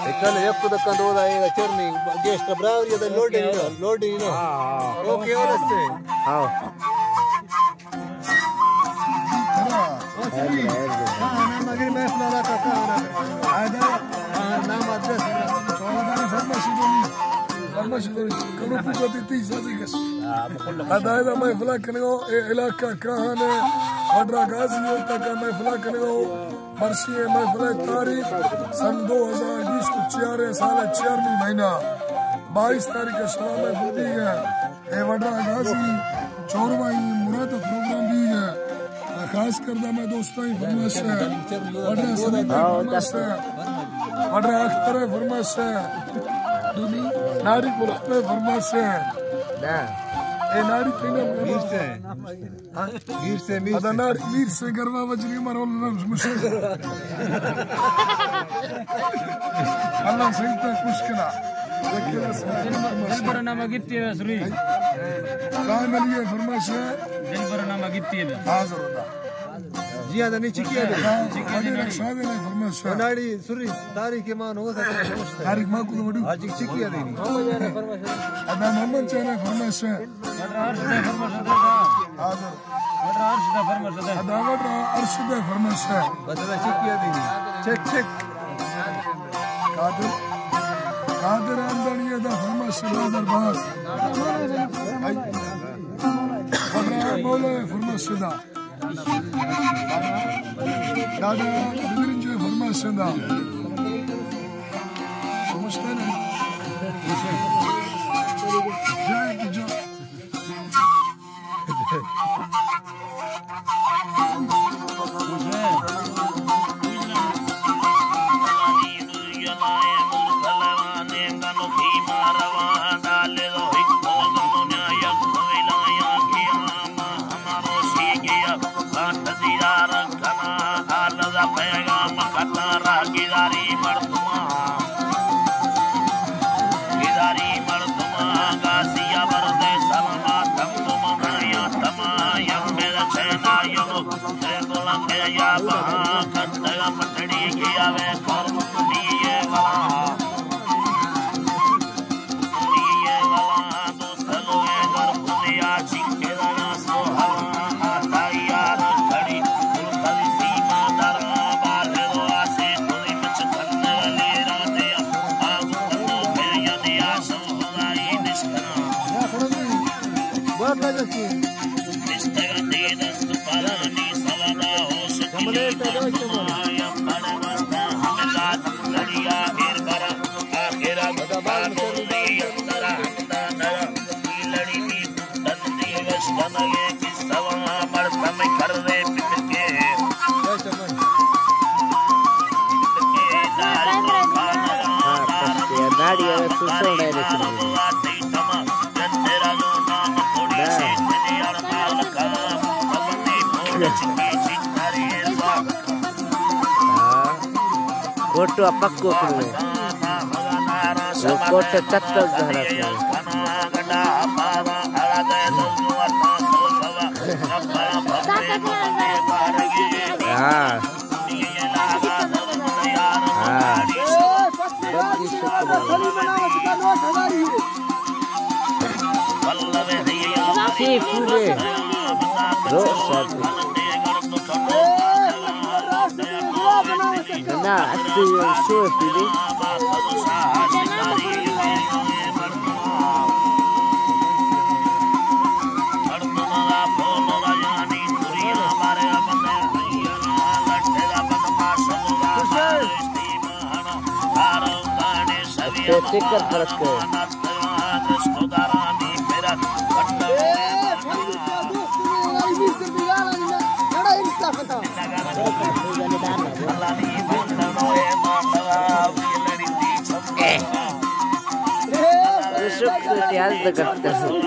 اکل یک دکان دو دا، اے چرنی گیشتر برابری دا، لوڈی نہ، لوڈی نہ۔ ہاں، ہاں۔ اوکے، اور سے۔ ہاں۔ ہاں، نام اگر میں اپنا علاقہ کا آنا۔ ہاں، نام آدرس۔ فرمائش دونی۔ فرمائش دونی۔ کلو پوچھو تی تیس ہزار کس۔ ادا ادا محفل کنگو، اے علاقہ کہاں ہے؟ وڈرا غازی ہوتا کا محفل کنگو۔ مرشی ءِ محفل ءِ تاریخ سن دو ہزار بیست ءُ چار ءِ سال ءِ چارمی مہینہ بائیس تاریخ ءَ شما محفل بیگ ءَ اے وڈرا غازی چورمائی مراد ءِ پروگرام بیگ ءَ۔ خاص کر دہ مئے دوستاں ءِ فرمائش ءَ، وڈرا سلیم ءِ فرمائش ءَ، وڈرا اختر ءِ فرمائش ءَ، دونی ناڑی گلاب ءِ فرمائش ءَ۔ اے ناڑی تینا میر سے۔ ہاں؟ میر سے، میر ادا سے۔ ناڑی میر سے گرما بجری مر ول نہ مشکل۔ اللہ سنگت مشکل۔ دلبر نامہ گپتی ہے سری۔ قائم علی ءِ فرمائش ءَ۔ دلبر نامہ گپتی ہے۔ حاضر ہوتا۔ جی، ادا نہیں چکی ہے۔ ہاں، چکی ہے، علی نہیں۔ رخشان ءِ فرمائش ءَ۔ ناڑی سری تاریخ مان ہو سکتا ہے۔ تاریخ ما کو وڈو۔ ہاں جی، چکی ہے نہیں۔ ادا محمد جان ءِ فرمائش ءَ۔ حاضر۔ ادا وڈرا ارشد ءِ فرمائش ءَ۔ بس ادا چیک کیا دینی۔ Check, check. قادر۔ قادر آمدانی ادا فرمائش ءَ، بازار باز۔ وڈرا مولا ءِ فرمائش ءَ دا۔ دادا بگرنج ءِ فرمائش ءَ دا۔ سمجھتے نہیں؟ جائے کہ جو پیغام کتا را گزاری مردماں، گزاری مردماں، گاسی آورد سلامت تمام یا تمام، یم میرا چینا یم، تے بلند یا بہا، کتگ پٹڑی گیا وے کر مکنی یہ والا۔ فوٹو ءَ پکو کنو۔ وہ فوٹو چت زہرا کنو۔ ہاں۔ ہاں۔ سی پورے۔ رو ساتھ۔ نہ، اسی شو سی۔ ٹکر فرق ہے۔ شکر کہ ہست کرتے ہیں۔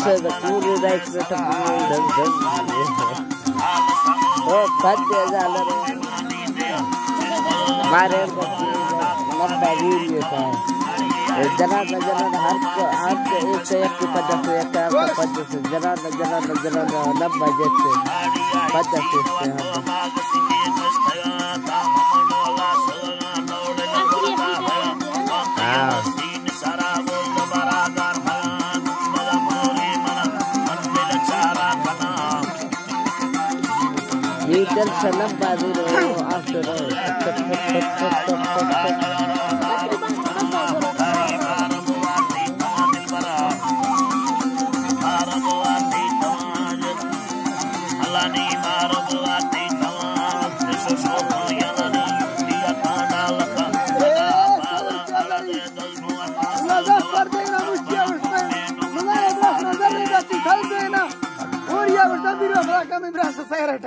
پورے رائٹ بیٹا، پورے ڈھنگ ڈھنگ۔ او، پد دے جا لے۔ بارے بچے، لمبا ویری تھا۔ جناب، جناب، ہر کو، ہر کو ایک سے ایک کو پد سے، ایک سے ایک کو پد سے۔ جناب، جناب، جناب، لمبا جیت سے۔ پد سے، ہاں۔ ہاں۔ یہ چل سلام بازی رو، آسرو۔ نظر پر دینا مشتی اوشتن، منا ایک وقت نظر نہیں جاتی، کھل دینا۔ اور یہ اوشتن بھی رفا کمی برا سے سیرٹ۔